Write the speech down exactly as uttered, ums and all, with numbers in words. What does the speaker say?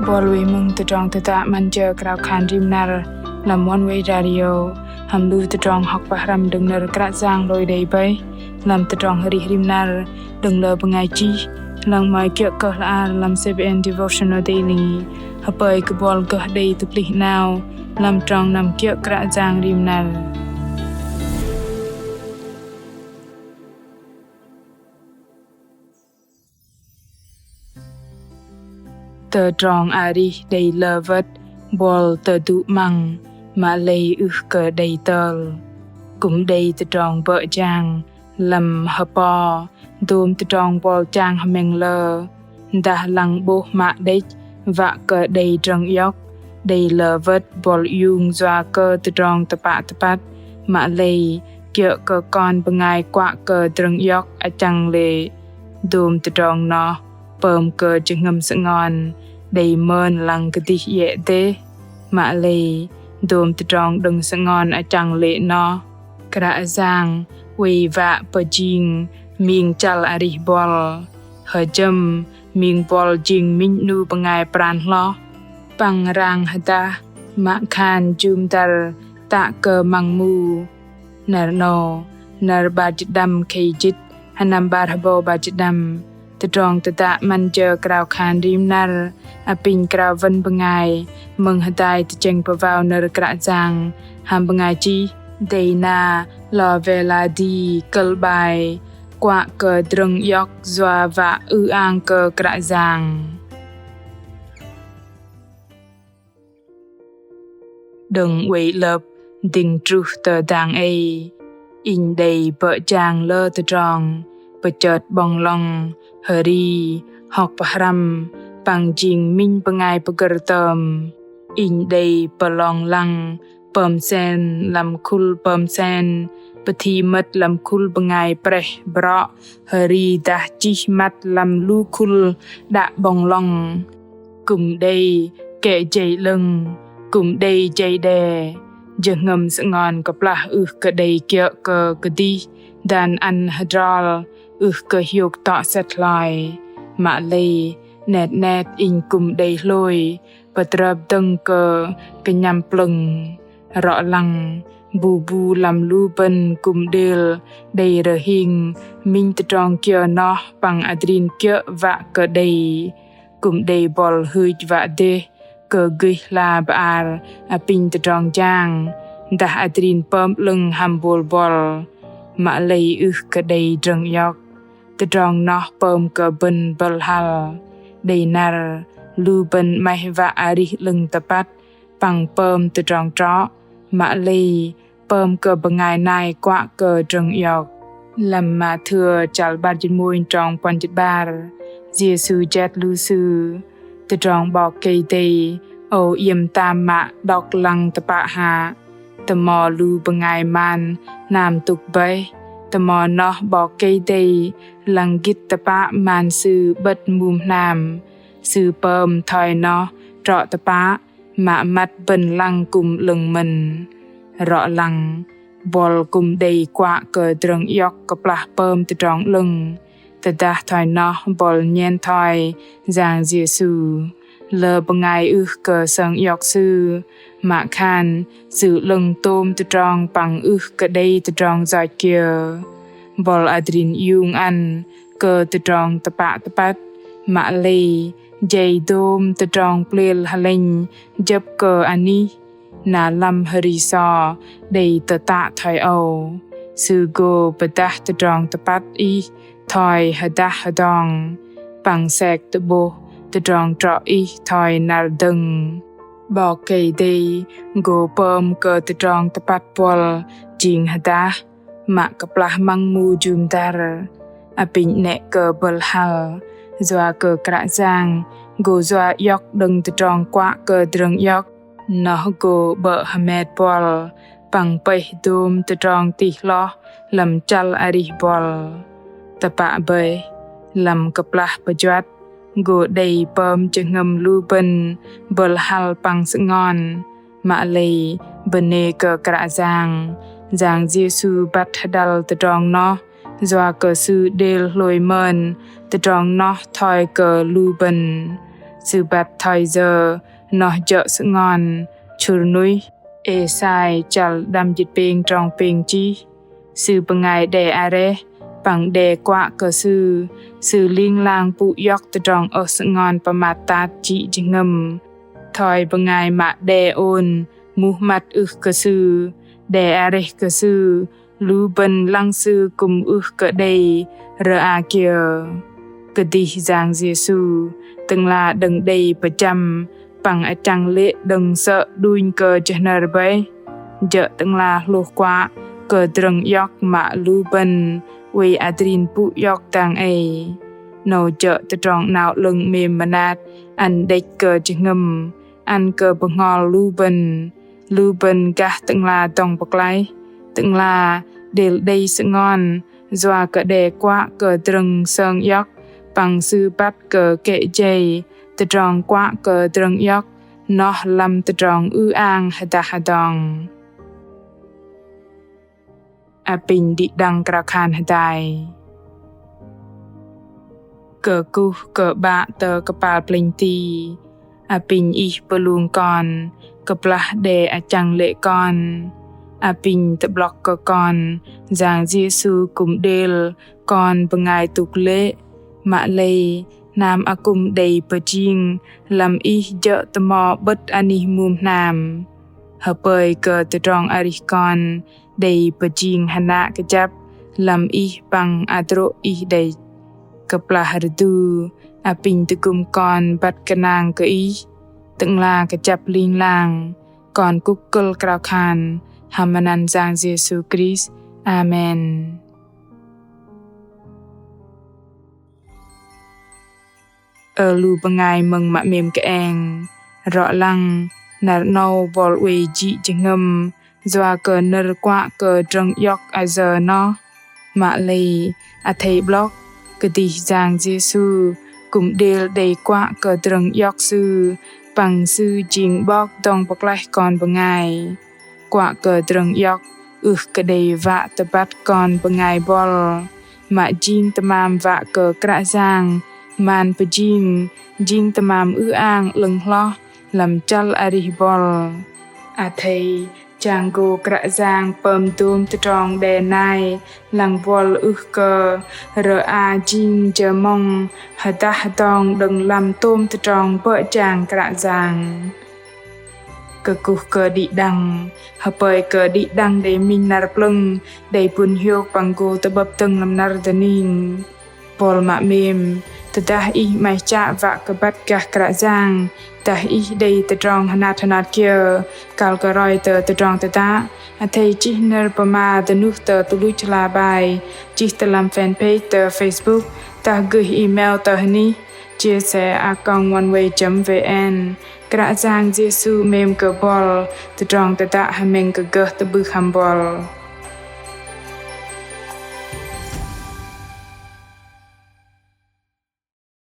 Bol wei mơ̆ng tơdrong tơdă 'Măn Jơ Krao Khan Rim Năr lăm Oneway Radio, hăm lu tơdrong hŏk pơhrăm đơ̆ng nơ̆r Kră Yang hlôi đei bơih lăm tơdrong arih rim năr đơ̆ng lơ bơngai chih, lăng 'mơ̆i kiơ̆ kơ hla ar lăm C B N Devotional Daily. Hơpơi kơ bol gơh đei tơplih 'nao lăm trong năm kiơ̆ Kră Yang rim năr. Tơdrong arih đei lơ wơ̆t, bol tơdu 'măng, mă lei ưh kơ đei tơl. Kư̆m đei tơdrong bơ̆ jang lăm hơpo, dôm tơdrong bol chang hơmĕng lơ, dah lăng 'bôh mă đĕch, wă kơ đei drơ̆ng iŏk, đei lơ wơ̆t bol iung yua kơ tơdrong tơpă tơpăt, mă lei kiơ̆ kơ kon bơngai kuă kơ drơ̆ng iŏk achăng lê̆. Dôm tơdrong noh pơm kơ jơhngơ̆m sơngon đei mơn lăng kơdih iĕ dêh. Mă lei dôm tơdrong đơ̆ng sơngon achăng lê̆ noh, Kră Yang oei wă pơjing ming chăl arih bol. Hơjơ̆m ming bol jing minh 'nu bơngai pran hloh, păng rang hơdah mă khan jŭm dăr tă kơ măng mu. Năr 'nâu, năr 'bar jĭt đăm khei jĭt, hơnăm 'bar hơbâu 'bar jĭt đăm. Tơdrong tơdă 'Măn Jơ Krao Khan Rim Năr apinh krao wơ̆n bơngai mơ̆ng hơdai tơchĕng pơwao nơ̆r Kră Yang hăm bơngai chih Dana Lovelady, kơ̆l 'bai Kuă kơ drơ̆ng iŏk yua wă ư-ang kơ Kră Yang. Đơ̆ng oei 'lơ̆p dĭng truh tơ dang ei, inh đei bơ̆ jang lơ tơdrong pơchơt 'bŏng lŏng, hơri, hŏk pơhrăm, păng jing minh bơngai pơgơ̆r tơm. Inh đei pơlong lăng pơm sen lăm khul pơm sen, pơthi mơ̆t lăm khul bơngai preh brŏ, hơri dah chih măt lăm lu khul đă 'bŏng lŏng. Kư̆m đei kĕ jei 'lơ̆ng, kư̆m đei jei đe. Jơhngơ̆m sơngon kơplah ưh kơ đei kiơ̆ kơ kơdih dan ăn hơdrol, ưh kơ hiôk tŏ sĕt hloi. Mă lei 'net 'net inh kư̆m đei hlôi pơtrơp dơ̆ng kơ kơnhăm plơ̆ng. Rŏ lăng bu bu lăm lu bơ̆n kư̆m đêl đei rơhing minh tơdrong kiơ noh păng adrin kiơ̆ wă kơ đei. Kư̆m đei bol hưch wă dêh kơ gơih hla bơar apinh tơdrong jang, dah adrin pơm 'lơ̆ng hăm bôl bol, mă lei ưh kơ đei drơ̆ng iŏk. Tơdrong noh pơm kơ bơ̆n bơ̆l hăl. Đei năr lu bơ̆n 'maih wă arih 'lơ̆ng tơpăt păng pơm tơdrong trŏ, mă lei pơm kơ bơngai nai kuă kơ drơ̆ng iŏk. Lăm Mathêu chăl 'bar jĭt mônh trong puăn jĭt 'bar, Yêsu jet lu sư: Tơdrong 'Bok Kei-Dei âu iĕm tam mă đŏk lăng tơpă hă? Tơmo lu bơngai man hnam tŭk bơih? Tơmo noh 'Bok Kei-Dei lăng gĭt tơpă man sư 'bơ̆t mum hnam, sư pơm thoi noh trŏ tơpă, mă măt bơ̆n lăng kư̆m 'lơ̆ng mơ̆n. Rŏ lăng bol kư̆m đei kuă kơ drơ̆ng iŏk kơplah pơm tơdrong 'lơ̆ng. Tơdah thoi noh bol nhen thoi Yang Yêsu, lơ bơngai ưh kơ sơng iŏk Sư, mă khan Sư 'lơ̆ng tôm tơdrong păng ưh kơ đei tơdrong yoch kiơ. Bol adrin iung ăn kơ tơdrong tơpă tơpăt, mă lei jei dôm tơdrong plêl hơlĕnh jơ̆p kơ anih. Na lăm hơri so đei tơtă thoi âu: Sư gô pơdah tơdrong tơpăt ih thoi hơdah hơdong, păng sek tơ'bôh tơdrong trŏ ih thoi năr dơ̆ng. 'Bok Kei-Dei gô pơm kơ tơdrong tơpăt bol jing hơdah, mă kơplah măng mu jŭm dăr. Apinh 'nĕ kơ bơ̆l hăl, yua kơ Kră Yang gô yua iŏk đơ̆ng tơdrong kuă kơ drơ̆ng iŏk, noh gô 'bơ̆ hơmet bol păng pơih dôm tơdrong tih hloh lăm chăl arih bol. Tơpă bơih, lăm kơplah pơjuăt gô đei pơm jơhngơ̆m lu bơ̆n bơ̆l hăl păng sơngon. Mă lei bơnê kơ Kră Yang, Yang Yêsu băt hơdăl tơdrong noh, yua kơ Sư đêl hlôi mơn tơdrong noh thoi kơ lu bơ̆n. Sư băt thoi yơ noh jơ̆ sơngon, sŭr nuih. Êsai chăl đăm jĭt pêng trong pêng chih: Sư bơngai đe areh, păng đe kuă kơ Sư, Sư ling lang pŭ iŏk tơdrong ơh sơngon pơmat tat jĭ jơhngơ̆m. Thoi bơngai mă đe ôn muh măt ưh kơ Sư, đe areh kơ Sư, lu bơ̆n lăng Sư kư̆m ưh kơ đei rơa kiơ. Kơdih Yang Yêsu, Tơ'ngla đơ̆ng đei pơjăm păng achăng lê̆ đơ̆ng sơ̆ đunh kơ jơ hnơr bơih, jơ̆ Tơ'ngla hlôh kuă kơ drơ̆ng iŏk mă lu bơ̆n oei adrin pŭ iŏk dang ei. 'Nâu jơ̆ tơdrong 'nao 'lơ̆ng 'mêm mơnat ăn đĕch kơ jơhngơ̆m, ăn kơ bơhngol lu bơ̆n. Lu bơ̆n gah Tơ'ngla dŏng pơklaih. Tơ'ngla đêl đei sơngon yua kơ đe kuă kơ drơ̆ng sơng iŏk, păng Sư băt kơ kĕ jei tơdrong kuă kơ drơ̆ng iŏk noh lăm tơdrong ư-ang hơdah hơdong. Apinh đĭ đăng krao khan hơdai. Kơkuh kơ 'Bă tơ kơpal plĕnh ti, apinh Ih pơlung kon, kơplah đe achăng lê̆ kon. Apinh tơ'blŏk kơ kon, Yang Yêsu kư̆m đêl kon bơngai tŭk lê̆, mă lei hnam akŭm đei pơjing lăm Ih jơ̆ tơmo 'bơ̆t anih mum hnam. Hơpơi kơ tơdrong arih kon đei pơjing hơnă kơjăp lăm Ih păng hơdrô̆ Ih đĕch. Kơplah rơdu, apinh tơgŭm kon băt gơnang kơ Ih, Tơ'ngla kơjăp ling lang. Kon kŭk kơ̆l krao khan hăm anăn Yang Yêsu Krist. Amen. Ơ lu bơngai mơ̆ng mă 'mêm kơeng, rŏ lăng năr 'nâu buăl oei jĭ jơhngơ̆m yua kơ nơ̆r kuă kơ drơ̆ng iŏk ayơ noh. Mă lei athei 'blŏk kơdih Yang Yêsu kư̆m đêl đei kuă kơ drơ̆ng iŏk Sư, păng Sư jing 'Bok dŏng pơklaih kon bơngai. Kuă kơ drơ̆ng iŏk ưh kơ đei wă tơbăt kon bơngai buăl, mă jing tơmam wă kơ Kră Yang man pơjing, jing tơmam ư-ang 'lơ̆ng hloh lăm chăl arih buăl. Athei chang gô Kră Yang pơm dôm tơdrong đe nai lăng buăl ưh kơ rơa jing jơ mŏng hơdah hơdong đơ̆ng lăm tôm tơdrong bơ̆ jang Kră Yang. Kơkuh kơ đĭ đăng, hơpơi kơ đĭ đăng đei minh năr plơ̆ng, đei pŭn hiôk păng gô tơ'bơ̆p dơ̆ng lăm năr dơning. Buăl mă 'mêm, tơdah ih 'maih chă wă kơ băt gah Kră Yang, dah ih đei tơdrong hơnat hơnat kiơ kăl kơ roi tơ tơdrong tơdă, athei chih nơ̆r pơma dơnuh tơ tơluch hla bơar, chih tơ lăm fanpage tơ Facebook, dah gơih email tơ hơnih chia sẻ a còng oneway chấm vn. Kră Yang Yêsu 'mêm kơ buăl, tơdrong tơdă hơmĕng kơ gơh tơ'bưh hăm buăl.